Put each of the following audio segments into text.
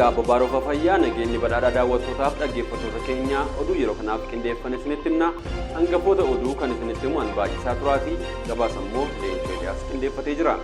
Yooyyaa Babaaroo Fafayyaa nageenyi badhaadhaa daawwattootaaf dhaggeeffattoota keenya oduu yeroo kanaaf qindeeffane isinitti himna. Hangafoota oduu kan isinitti himu an baay'isaa turaatii gabaasa immoo Leencoo Eliyaas qindeeffatee jira.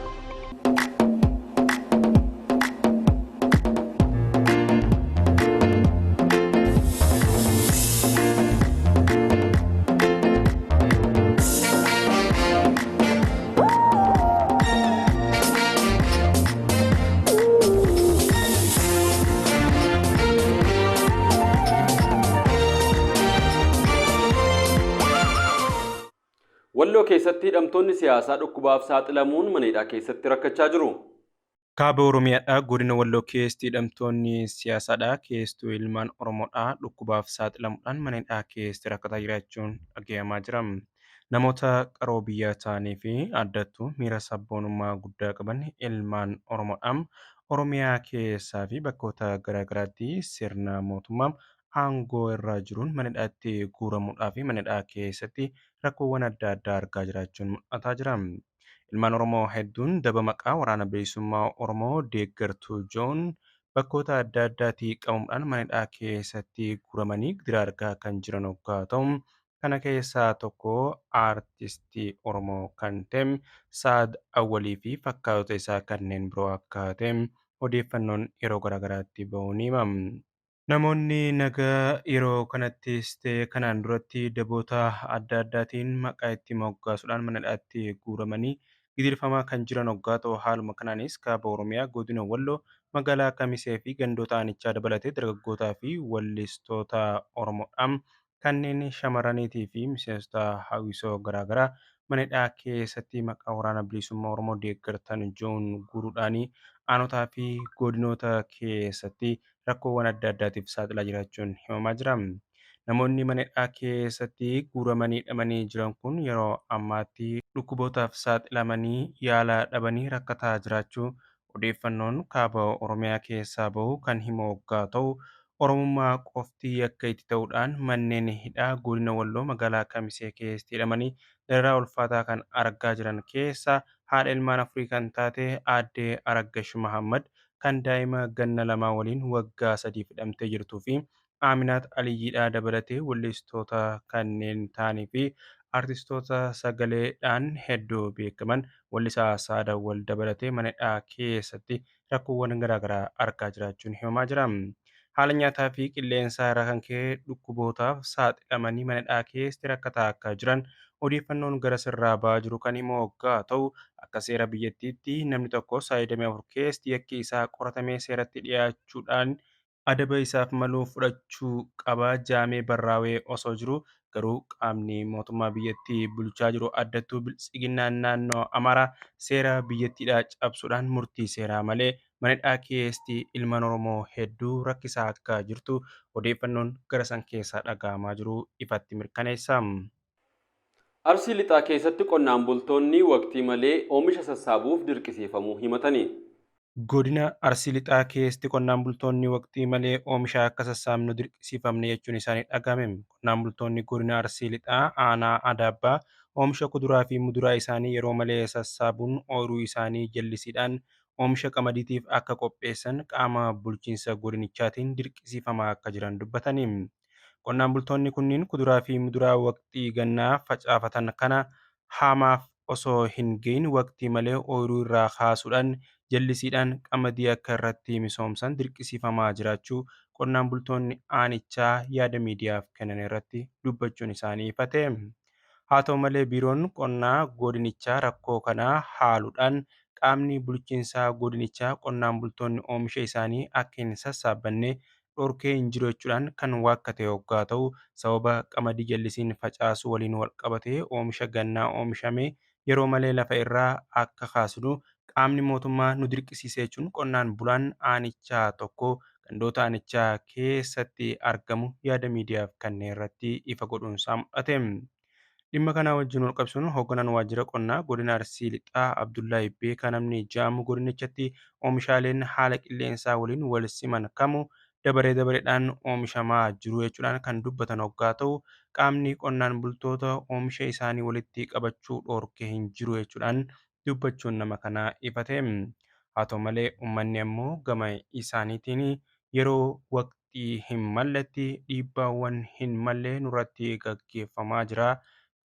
Walloo keessatti hidhamtoonni siyaasaa dhukkubaaf saaxilamuun mana hidhaa keessatti rakkachaa jiru. Kaaba Oromiyaadhaa godina Walloo keessatti hidhamtoonni siyaasaadhaa keessattuu ilmaan Oromoodhaa dhukkubaaf saaxilamuudhaan mana hidhaa keessatti rakkataa jiraachuun dhagahamaa jira. Namoota qaroo biyyaa ta'anii fi addattuu miira sabboonummaa guddaa qaban ilmaan Oromoodhaa Oromiyaa keessaa fi bakkoota garaagaraatti sirna mootummaa aangoo irra jiruun mana hidhaatti guuramuudhaa fi mana hidhaa keessatti rakkoowwan adda addaa argaa jiraachuun mul'ataa jira. Ilmaan Oromoo hedduun daba maqaa waraana bilisummaa Oromoo deeggartuu joon bakkoota adda addaatii qabamuudhaan mana hidhaa keessatti guuramanii gidiraa argaa kan jiran hoggaa ta'u, kana keessaa tokko aartistii Oromoo kan ta'e Saad Awwalii fi fakkaatota isaa kanneen biroo akka ta'e odeeffannoon yeroo garaagaraatti bahu ni himama. Namoonni nagaa yeroo kanattis ta'e kanaan duratti daboota adda addaatiin maqaa itti moggaasuudhaan mana hidhaatti guuramanii gidirfamaa kan jiran hoggaa ta'u, haaluma kanaanis kaaba Oromiyaa godina Walloo magaalaa Kamisee fi gandoota aanichaa dabalatee dargaggootaa fi wallistoota Oromoodhaan kanneen shamarraniitii fi miseensota hawwisoo garaagaraa mana hidhaa keessatti maqaa waraana bilisummaa Oromoo deeggartan joon guuruudhaan aanotaa fi godinoota keessatti rakkoowwan adda addaatiif saaxilaa jiraachuun himamaa jira. Namoonni mana hidhaa keessatti guuramanii hidhamanii jiran kun yeroo ammaatti dhukkubootaaf saaxilamanii yaala dhabanii rakkataa jiraachuu odeeffannoon kaaba Oromiyaa keessaa bahu kan himu hoggaa ta'u, Oromummaa qofti yakka itti ta'uudhaan manneen hidhaa godina Walloo magaalaa Kamisee keessatti hidhamanii dararaa ulfaataa kan argaa jiran keessaa haadha ilmaan afurii kan taate aadde Araggash Mahammad kan daa'ima ganna lamaa waliin waggaa sadiif hidhamtee jirtuu fi Aaminaat Aliyyiidhaa dabalatee wallistoota kanneen ta'anii fi aartistoota sagaleedhaan hedduu beekaman wallisaa Saad Awwal dabalatee mana hidhaa keessatti rakkoowwan garaagaraa argaa jiraachuun himamaa jira. Haala nyaataa fi qilleensaa irraa kan ka'e dhukkubootaaf saaxilamanii mana hidhaa keessatti rakkataa akka jiran odeeffannoon gara sirraa ba'aa jiru kan himu hoggaa ta'u, akka seera biyyattiitti namni tokko sa'a 24 keessatti yakki isaa qoratamee seeratti dhiyaachuudhaan adaba isaaf malu fudhachuu qaba jaamee barraawee osoo jiru, garuu qaamni mootummaa biyyattii bulchaa jiru addattuu biltsiginnaan naannoo Amaaraa seera biyyattiidhaa cabsuudhaan murtii seeraa malee mana hidhaa keessatti ilmaan Oromoo hedduu rakkisaa akka jirtu odeeffannoon gara san keessaa dhaga'amaa jiru ifatti mirkaneessa. Arsii Lixaa keessatti qonnaan bultoonni waqtii malee oomisha sassaabuuf dirqisiifamuu himatani. Godina Arsii Lixaa keessatti qonnaan bultoonni waqtii malee oomisha akka sassaabnu dirqisiifamne jechuun isaanii dhagahame. Qonnaan bultoonni godina Arsii Lixaa aanaa Adaabbaa oomisha kuduraa fi muduraa isaanii yeroo malee sassaabuun ooyiruu isaanii jallisiidhaan oomisha qamadiitiif akka qopheessan qaama bulchiinsa godinichaatiin dirqisiifamaa akka jiran dubbatani. Qonnaan bultoonni kunniin kuduraa fi muduraa waqtii gannaa facaafatan kana haamaaf osoo hin gahin waqtii malee ooyiruu irraa kaasuudhaan jallisiidhaan qamadii akka irratti misoomsan dirqisiifamaa jiraachuu qonnaan bultoonni aanichaa yaada miidiyaaf kennan irratti dubbachuun isaanii ifate. Haa ta'u malee biiroon qonnaa godinichaa rakkoo kanaa haaluudhaan qaamni bulchiinsaa godinichaa qonnaan bultoonni oomisha isaanii akka hin sassaabbanne dhorkee hin jiru jechuudhaan kan waakkate hoggaa ta'u, sababa qamadii jallisiin facaasuu waliin wal qabatee oomisha gannaa oomishame yeroo malee lafa irraa akka kaasnu qaamni mootummaa nu dirqisiise jechuun qonnaan bulaan aanichaa tokko gandoota aanichaa keessatti argamu yaada miidiyaaf kanneen irratti ifa godhuunsaa mul'ate. Dhimma kanaa wajjin wal qabsiisuun hoogganaan waajjira qonnaa godina Arsii Lixaa Abdullaahi Beekaa namni jaamu godinichatti oomishaaleen haala qilleensaa waliin wal siman kamuu dabaree dabareedhaan oomishamaa jiru jechuudhaan kan dubbatan hoggaa ta'u, qaamni qonnaan bultoota oomisha isaanii walitti qabachuu dhorkee hin jiru jechuudhaan dubbachuun nama kanaa ifate. Haa ta'u malee uummanni ammoo gama isaaniitiin yeroo waqtii hin malletti dhiibbaawwan hin malle nurratti gaggeeffamaa jira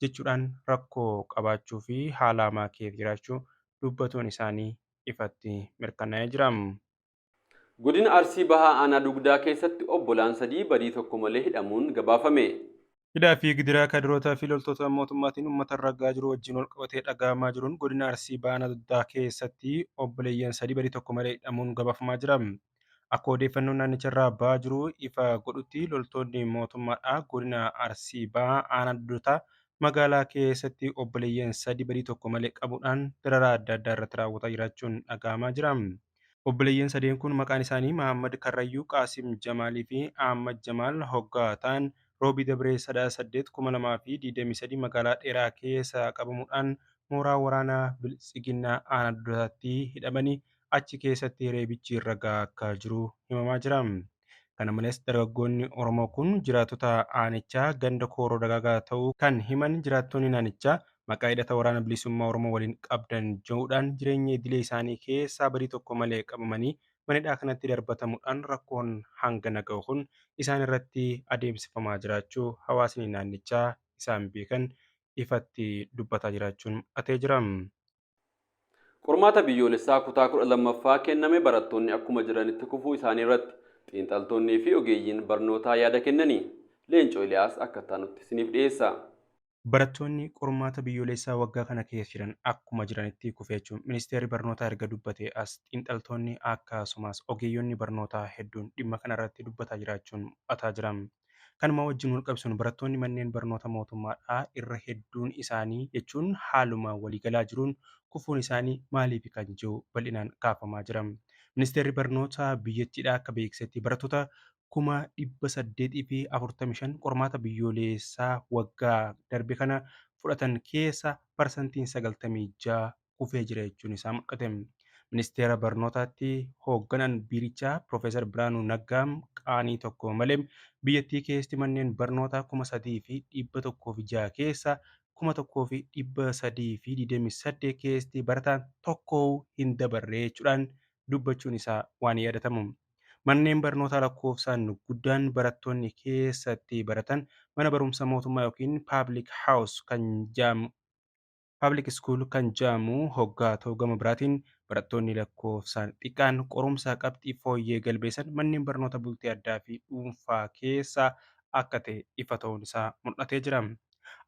jechuudhaan rakkoo qabaachuu fi haala hamaa keessa jiraachuu dubbatuun isaanii ifatti mirkanaa'ee jira. Godina Arsii Bahaa Aanaa Dugdaa keessatti obbolaan 3 badii tokko malee hidhamuun gabaafame. Hidhaa fi gidiraa kadirootaa fi loltoota mootummaatiin uummata irra gahaa jiru wajjin wal qabatee dhaga'amaa jiruun godina Arsii Bahaa Aanaa Dugdaa keessatti obboleeyyan 3 badii tokko malee hidhamuun gabaafamaa jira. Akka odeeffannoon naannicha irraa bahaa jiru ifa godhutti loltoonni mootummaadhaa godina Arsii Bahaa Aanaa Dugdaa magaalaa keessatti obboleeyyan 3 badii tokko malee qabuudhaan dararaa adda addaa irratti raawwataa jiraachuun dhaga'amaa jira. Obboleeyyan sadeen kun maqaan isaanii Mahammad Karrayyuu, Qaasim Jamaalii fi Ahmad Jamaal hoggaa ta'an Roobii Dabree Sadaasa 8, 2023 magaalaa Dheeraa keessa qabamuudhaan mooraa waraanaa Biltsiginnaa Aanaa Dugdaatti hidhamanii achi keessatti reebichi irra gahaa akka jiru himamaa jira. Kana malees dargaggoonni Oromoo kun jiraattota aanichaa ganda Kooroo Dagaagaa ta'uu kan himan jiraattonni naannichaa maqaa hidhata waraana bilisummaa Oromoo waliin qabdan jedhuudhaan jireenya idilee isaanii keessaa badii tokko malee qabamanii mana hidhaa kanatti darbatamuudhaan rakkoon hangana gahu kun isaan irratti adeemsifamaa jiraachuu hawaasni naannichaa isaan beekan ifatti dubbataa jiraachuun mul'atee jira. Qormaata biyyoolessaa kutaa 12ffaa kenname barattoonni akkuma jiranitti kufuu isaanii irratti xiinxaltoonnii fi ogeeyyiin barnootaa yaada kennanii. Leencoo Iliyaas akka itti isiniif dhiyeessa. Barattoonni qormaata biyyoolessaa waggaa kana keessa jiran akkuma jiranitti kufee jechuun ministeerri barnootaa erga dubbatee as xiinxaltoonni akkasumas ogeeyyonni barnootaa hedduun dhimma kana irratti dubbataa jiraachuun mul'ataa jira. Kanuma wajjin wal qabsiisuun barattoonni manneen barnoota mootummaadhaa irra hedduun isaanii jechuun haaluma waliigalaa jiruun kufuun isaanii maaliif kan jiru bal'inaan kaafamaa jira. Ministeerri barnoota biyyattiidhaa akka beeksisetti barattoota 845,000 qormaata biyyoolessaa waggaa darbe kana fudhatan keessa parsantiin 96 kufee jira jechuun isaa mul'ate. Ministeera barnootaatti hoogganaan biirichaa Piroofeesar Biraanuu Naggaa qaanii tokko malee biyyattii keessatti manneen barnootaa 3,106 keessa 1,328 keessatti barataan tokko hin dabarre jechuudhaan dubbachuun isaa waan yaadatamu. Manneen barnootaa lakkoofsaan guddaan barattoonni keessatti baratan mana barumsa mootummaa yookiin public house kan jedhamu public school kan jedhamu hoggaa ta'u gama biraatiin barattoonni lakkoofsaan xiqqaan qorumsa qabxii fooyyee galmeessan manneen barnoota bultii addaa fi dhuunfaa keessa akka ta'e ifa ta'uun isaa mul'atee jira.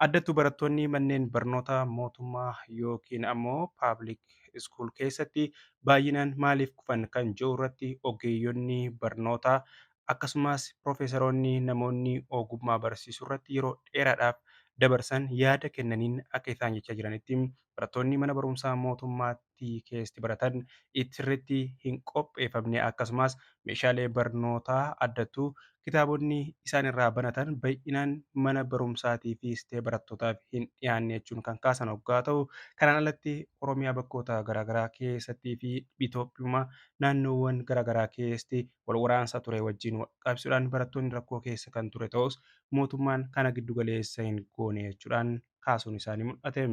Addattuu barattoonni manneen barnoota mootummaa yookiin ammoo public school keessatti baay'inaan maaliif kufan kan jiru irratti ogeeyyonni barnootaa akkasumas piroofeesaroonni namoonni ogummaa barsiisuu irratti yeroo dheeraadhaaf dabarsan yaada kennaniin akka isaan jechaa jiranitti barattoonni mana barumsaa mootummaatti keessatti baratan sirriitti hin qopheeffamne akkasumas meeshaalee barnootaa addattuu kitaabonni isaan irraa banatan baay'inaan mana barumsaatii fi barattootaaf hin dhiyaanne jechuun kan kaasan hoggaa ta'u kanaan alatti Oromiyaa bakkoota garaagaraa keessattii fi Itoophiyaa naannoowwan garaagaraa keessatti wal waraansa ture wajjin wal qabsiisuudhaan barattoonni rakkoo keessa kan ture ta'us mootummaan kana giddu galeessa hin goone jechuudhaan kaasuun isaanii mul'ate.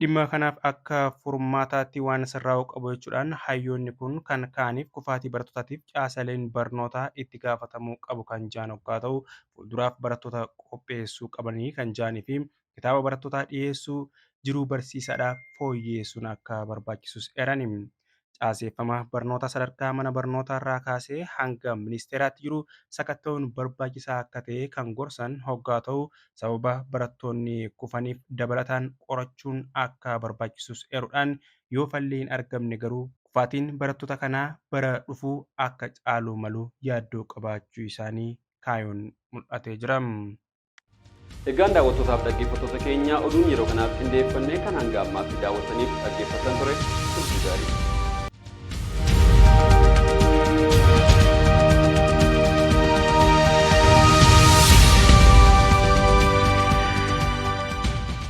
Dhimma kanaaf akka furmaataatti waan sirraa'uu qabu jechuudhaan hayyoonni kun kan ka'aniif kufaatii barattootaatiif caasaleen barnootaa itti gaafatamuu qabu kan jedhan hoggaa ta'u fuulduraaf barattoota qopheessuu qabanii kan jedhanii fi kitaaba barattootaa dhiyeessuu jiruu barsiisaadhaaf fooyyeessuun akka barbaachisus eerani. Caaseeffama barnoota sadarkaa mana barnootaa irraa kaasee hanga ministeeraatti jiru sakatta'uun barbaachisaa akka ta'e kan gorsan hoggaa ta'u sababa barattoonni kufaniif dabalataan qorachuun akka barbaachisus eeruudhaan yoo falli hin argamne garuu kufaatiin barattoota kanaa bara dhufuu akka caalu malu yaaddoo qabaachuu isaanii kaayuun mul'atee jira. Egaan daawwattootaaf dhaggeeffattoota keenya oduun yeroo kanaaf qindeeffannee kan hanga ammaatti daawwattaniif dhaggeeffattan ture turtii gaarii.